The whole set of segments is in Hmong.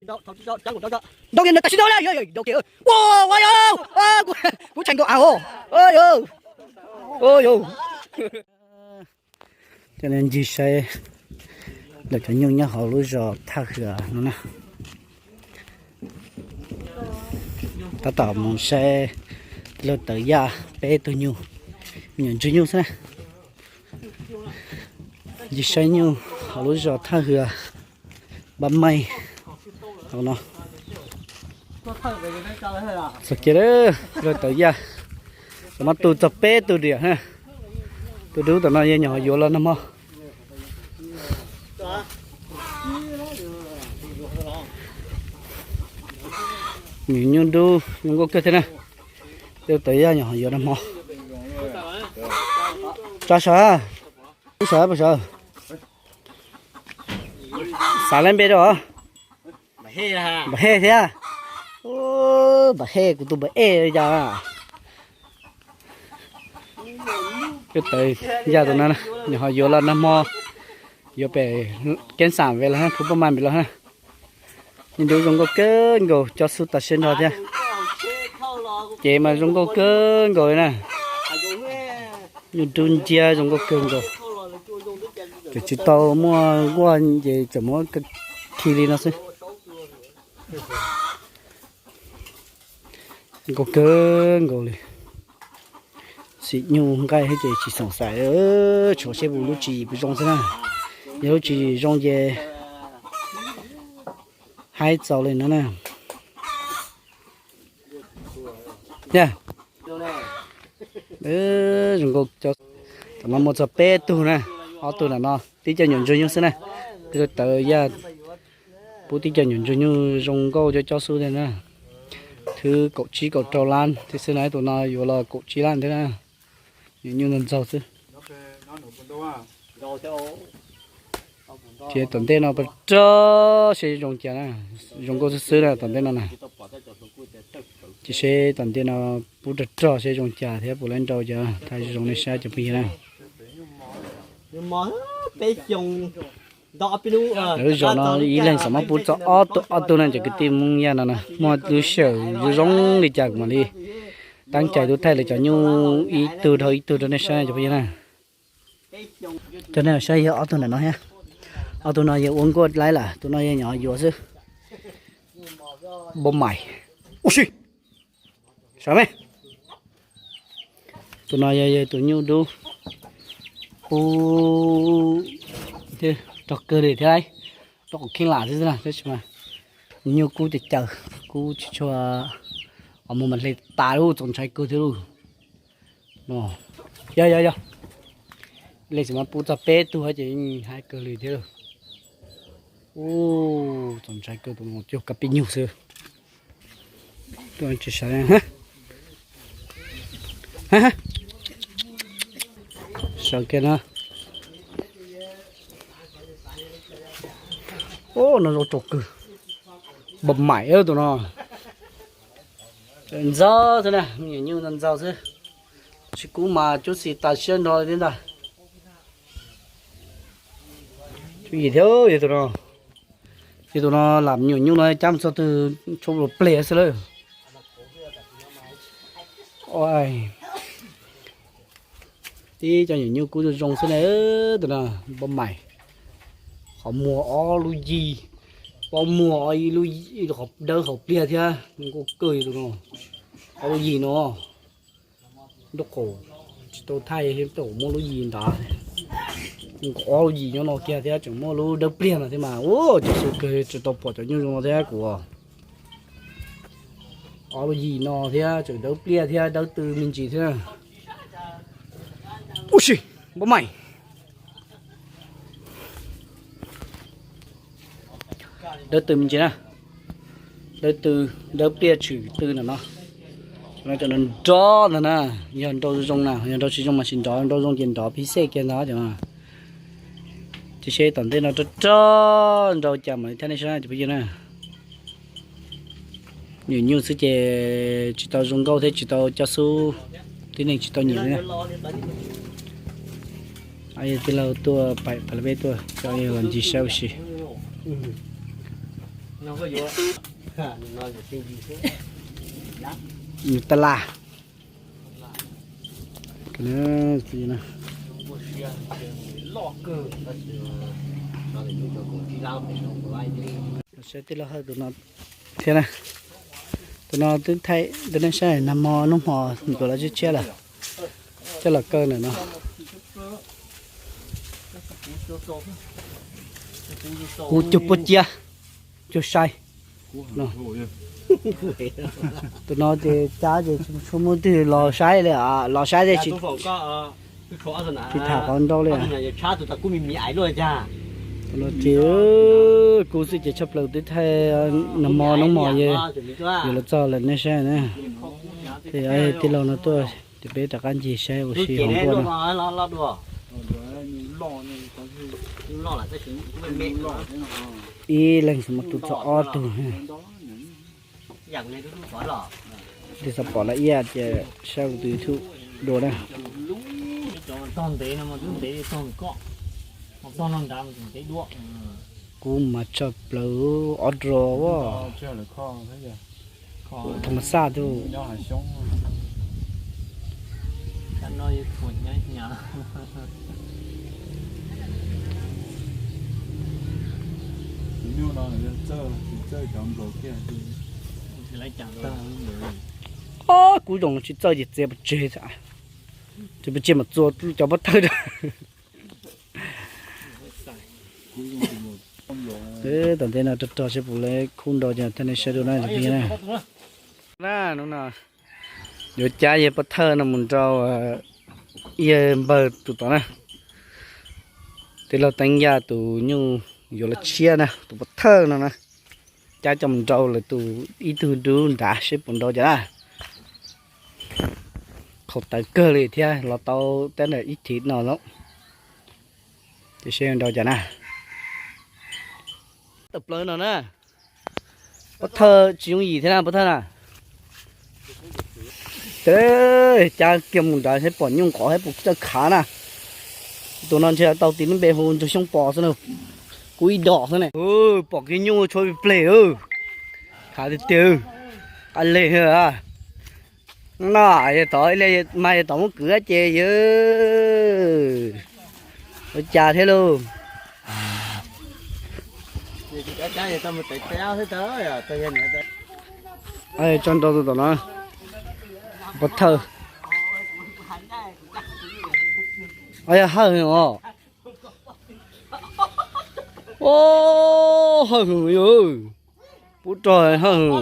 Nrau kiag tam sim no na, nrau kiag, ua ua yau, kuv tshee nkaus av os, yau, yau. Coj nej ncig saib lawv cov nyuj nyob hauv lub zos Thaj Hwm no na. Tab tom mus saib luag tawv yaj peb tug nyuj, me nyuam ntsuag nyuj xwb na. Ncig saib nyuj hauv lub zos Thaj Hwm, Npab Maij hauv no. Txog kiag lawm, luag tawv yaj, tau muab tu txog peb tug diam na. Tus dub tom no yog nyuam qhuav yuav los nag hmo. Nyuam nyuj dub zoo nkauj kawg thiab na. Tej tawv yaj nyuam qhuav yuav nag hmo. Tso sawv, sawv, sawv. Xav leej npe rau os. Npam Hej thiab. Npam Hej, kuv tus Npam Hej li cas. Tej tawv yaj tus no nyuam qhuav yuav los nag hmo, yuav pem Keeb Xam Ves los, Phú Paj Mas Ves los na. Nyuj dub zoo nkauj kawg nkaus, cob xub tas siab nrho thiab. Ces mas zoo nkauj kawg nkaus li na. Nyuj dub nciab zoo nkauj kawg nkaus. Tseem tsis tau muaj nkuaj ces tseem muab khi li no xwb. Zoo nkauj kawg nkaus li. Xim nyuj nqaij thiab ces tsis xoom xaim, tshuav seb puas lub tswv yim puas zoo xwb na. Yog lub tswv yim zoo ces haib txaus li no na. Zoo nkauj, tam no muaj txog peb tug na, ob tug nram no tib co nyuam ntsuag nyuj xwb na. Tej tawv yaj pub tib co nyuam ntsuag nyuj zoo nkauj cob cob xub thiab na. Thwb kaum tsib kaum rau lab thiab xwb na, tus no yuav los kaum tsib lab thiab na. Nyuam nyuj ntxaug ntxaug xwb. Ces tom ntej no pub rog seb zoo cas na, zoo nkauj xwb xwb na tom ntej no na. Ces seb tom ntej no pub rog rog seb zoo cas thiab puas lab nrau cas, thaij zoo nej saib cov phooj ywg na. Lawv zos no ib leeg xam mab pub txog ob tug, ob tug na cov kwv tij Hmoob Yaj no na, muaj lub sij hawm zoo zoo li cas kuv mam li tab cai tub thaij lawv cov nyuj ib tug dhau ib tug rau nej saib cov phooj ywg na. Cov nej saib yog ob tug ntawm no thiab. Ob tug no yog ua nkuaj laib lawm, tus no yog nyuam qhuav yuav xwb. Npab Maij. Ua si, saib me, tus no yog tus nyuj dub, kub thiab rog kawg li thiab, rau qhov kheej lam xwb na, tab sis mas nyuj kub ces caws, kub tsis tshua, qhov muag mas hle tas lub, txaus ntshai kawg thiab lub. Yog yog yog, ib leeg xam mab pub txog peb tug ces yeej haib kawg li thiab. Ub, txaus ntshai kawg, tus no cuag kab pib nyug xwb. Tsis sawv, sawv kiag na. Ub, no zoo tsaus kawg. Npab Maij tus no. Ntxaug xwb na, me nyuam nyuj ntxaug xwb. Tsis kub mas cub xis tas siab nrho li thiab ntag. Tswv yim thiab yog tus no, yog tus no lam me nyuam nyuj no cab mus txog twg tshuav plig xwb lawm. Tib cov nyuam nyuj kub zoo zoo xwb na, tus no Npab Maij. Qhov muag ob lub yig, qhov muag qhov dawb hauv pliag thiab, zoo nkauj kawg tus no. Ob lub yig no, nraub qaum tsis tau thaij, nraub qaum muaj lub yig nrad, ob lub yig nyob no kiag thiab tseem muaj lub dawb pliag no thiab mas, ua cas xyov kawg tsis tau pom cov nyuj zoo no thiab kuv. Ob lub yig no thiab tseem dawb pliaj thiab dawb tw me ntsis thiab. Ub si, Npab Maij. Dawb tw me ntsis na. Dawb tw, dawb pliaj tshwm tw ntawm no. Cov no cov nrov ntag na, yog nrau zoo na, yog nrau tsis zoo mas tsis nrov, nrau zoo ces nrov pib xej kiag ntag cov no. Ces seb tom ntej no rog rog nrau cas mam li thaij nej saib cov phooj ywg na. Nyuam nyuj xwb ces tsis tau zoo nkauj thiab tsis tau coj xub, tib neeg tsis tau nyiam li na. Tij laug tuaj pab peb tuaj coj los ncig saib ua si. Nws tas las. Saib tij laug Hawj tus no thiab na. Tus no twb thaij rau nej saib, nag hmo hnub hmo nkawd los tshiab tshiab lawm, coj los kaw ntawm no. Kuv cuag puab ciab, cuag sai. Tus no ces cab ces tsis muaj twg los saib li, los saib ces tsis, tsis tham qhov ntau li. Tus no ces kuv xwb ces tshaj plaws twb thaij nag hmo hnub hmo, yuav los txog lawm nej saib na. Ces tij laug no tuaj ces peb rov qab ncig saib ua si hauv nkuaj no. Ib leeg xwb mas tu txog ob tug. Twb xav pom lawm ib yam ces saib kuv tus YouTube dua na. Kuv mas tshaj plaws ob rau, thas mas xaj tu. Ob, kuv zoo tsis txawj ces txiav pov tseg, txiav pov tseg mas txua cov pob thawj rau. Tom ntej no rog rog seb puas lawv khub nrau ces thaij nej saib dua na. Na, hnub no yuav cab yawg pov thawj no mus nrau yawg npawg tus tod na. Tij laug Teeb Yaj tus nyuj yuav los tshiab na, tus pov thawj no na. Cab coj mus nrau lawv tus ib tug dub nrad seb puas nrau cas na. Qhau tawv kawg li thiab los tau tab ntawm ib thiv no lawm. Ces seb nrau cas na. Tawm plaws no na. Pov thawj tsis yooj yim thiab na pov thawj na. Cab kiag mus nrad seb pom nyuj qhov thiab puas txawj khav na. Tus no ntshe tau tis lub npe hu Ntsuag Xyoob Pos xwb na. Kuv ib dom xwb ne. Pom kiag nyuj tshuav plig plig. Khav tiag tiag. Qab leg no, yog tod ib leeg mas yog tod muab kwv ces yawg ua cas thiab lauj. Tso nrau tus tom no. Pov thawj. Yog Hawj os. Hawj, pub rog Hawj.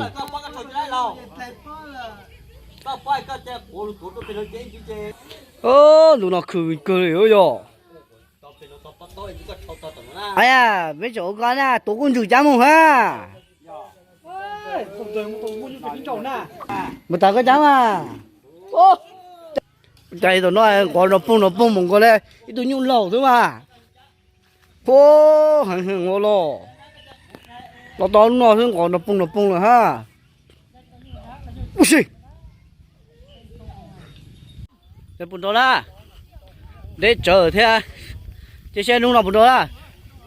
Ntu no khwv kawg li yog. Yog, peb tseem ua koj na, tuav kuj ntswm cab mus ha. Mus tas koj cab mas. Cas tom no nqov nrov poog nrov poog mus nkaus li ib tug nyuj laus xwb mas. Puag heev heev ua los, los tau lub no xwb nqov nrov poog nrov poog lawm ha. Ub si, puas nrau na? Deb tsawv thiab. Ces seb hnub no puas nrau na?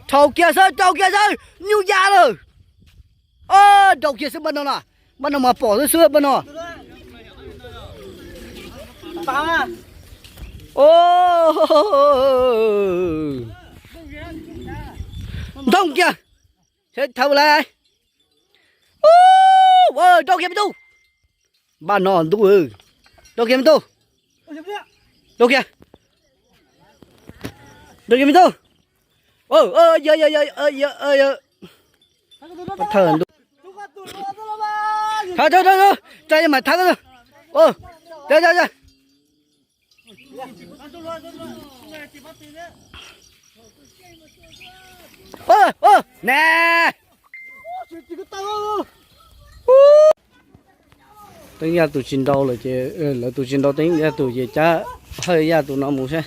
Rhau kiag xwb, rhau kiag xwb, nyuj ya lawm. Rhau kiag xwb npaj no na, npaj no mas pom xwb xwb npaj no. Ntoo kiag, seb thawb lawm. Rau kiag me tub. Npaj no ntuj, rau kiag me tub. Rau kiag, rau kiag me tub. Thawb ntuj, thawb, thawb, thawb, tsa mam thawb. Thawb, thawb, thawb. Na, Teeb Yaj tus tsis nrau lawm ces, lawv tus tsis nrau Teeb Yaj tus ces cab Hawj Yaj tus no mus saib.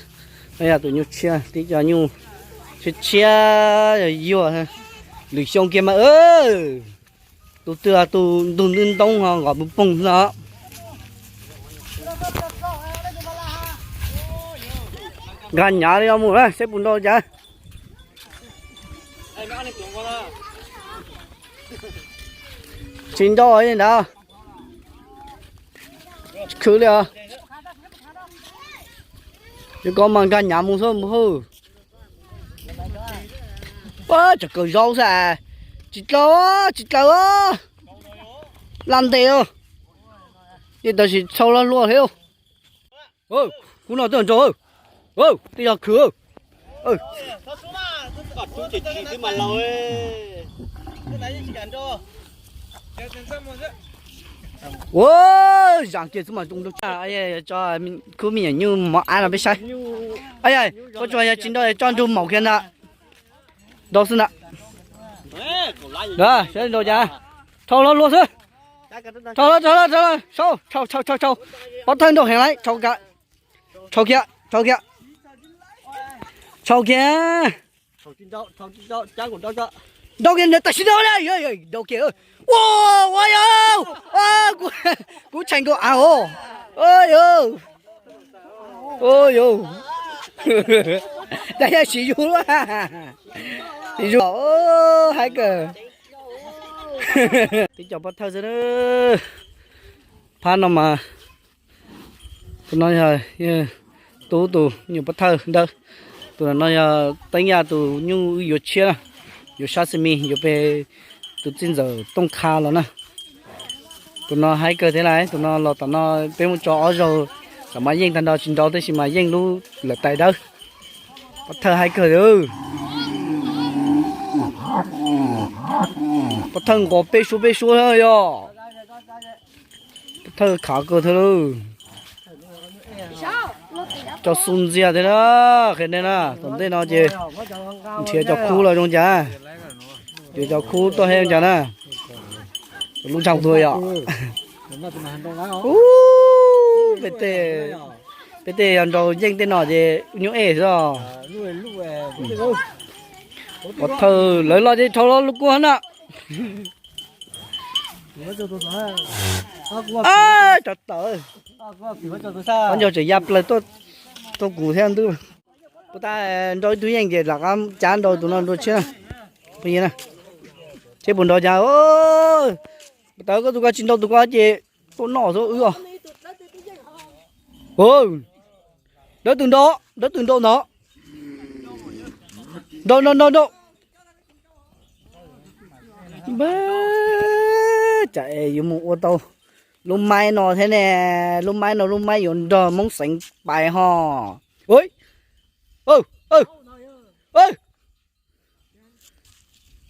Hawj Yaj tus nyuj tshiab, tib co nyuj tshiab tshiab yuag. Lwm xyoo kiag mas, tus twg tus ntug ntwb ntoob ho nqos poog poog xwb os. Nkag nyav li os, mus na seb puas nrau cas. Tsis nrau li ntawd. Tsis khwv li os. Yuav kov mas nkag nyav mus xwb mus hwj. Ua tseem kawm zaub xwb. Tsis dlaws, tsis dlaws. Laj ntes. Yeej tab sis txhau loj luaj thiab. Kuv no twb nrau, tej yog khwv. Ua, zam kiag xwb mas zoo nraug tshaj. Tso khub me nyuam nyuj mov ab no peb saib. Koj tsuas yog tsis nrau tso nrug maum kiag ntag. Nrau xwb ntag. Saib nrau cas. Rhau hlo luag xwb. Rhau hlo, rhau hlo, rhau hlo, sau, rhau, rhau, rhau, rhau. Pov thawj nrau heev lauj, rhau kiag, rhau kiag, rhau kiag, rhau kiag. Nrau kiag, tam sim no, nrau kiag. Ua, ua yau, kuv tshee nkaus av os. Ua yau, ua yau, cas yog siv yus, siv yus, haib kawg. Tib co pov thawj xwb. Phab no mas tus no yog tub tus nyuam pov thawj ntawd. Tus no yog teeb yaj tus nyuj wb yuav tshiab na, yuav sab xi mis yuav pem tus txij ntxawm Tooj Kha los na. Tus no haib kawg thiab lauj, tus no los tom no peb muab tso ob zaug, tam mas yeej tag nrho tsis nrau tab sis mas yeej lub lawm tais dawb. Pov thawj haib kawg li. Pov thawj nqos peb suab peb suab yog. Pov thawj khav kawg thiab lauj. Cov xu ntxiag thiab na, qhia nej na, tom ntej no ces nrhiav cov khub los zoo cas, yuav cov khub tuaj he zoo cas na. Lub ntshav tuag yom. Peb tej, peb tej yog nrau yeej tej no ces nyuj ej xwb os. Pov thawj lawv los ces rhau los lub kua na. Cov tawv, ob ncaug tseem ya plaws tuaj kuv thiab ntub. Puas tas nrau ib tug yeej ces lam qab cav nrau tus no nrau tshiab. Seb puas nrau cas. Puas tas koj tus ko tsis nrau tus ko ces tuaj noj xwb wb os. Dawb tus nrau, dawb tus nrau ntawd. Nrau, nrau, nrau, nrau. Cas es yuav mus ua tau lub maib no thiab ne? Lub maib no lub maib yuav nrog Hmoob Xeev Pais ho.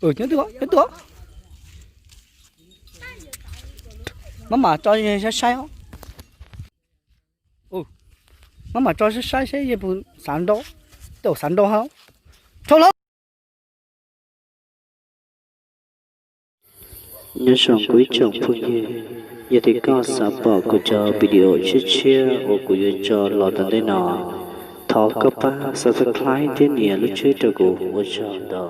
Nyob twg, nyob twg? Maj mam tso saib saib os. Maj mam tso saib saib seb yog puas xav nrau, tej zaum xav nrau hab. Rhau hlo. Nyob zoo kuv ib tsoom phooj ywg, yog tias koj xav pom kuv cov video tshiab tshiab uas kuv yuav tso los tom ntej no, thov koj pab subscribe thiab nias lub tswb rau kuv, ua tsaug ntau.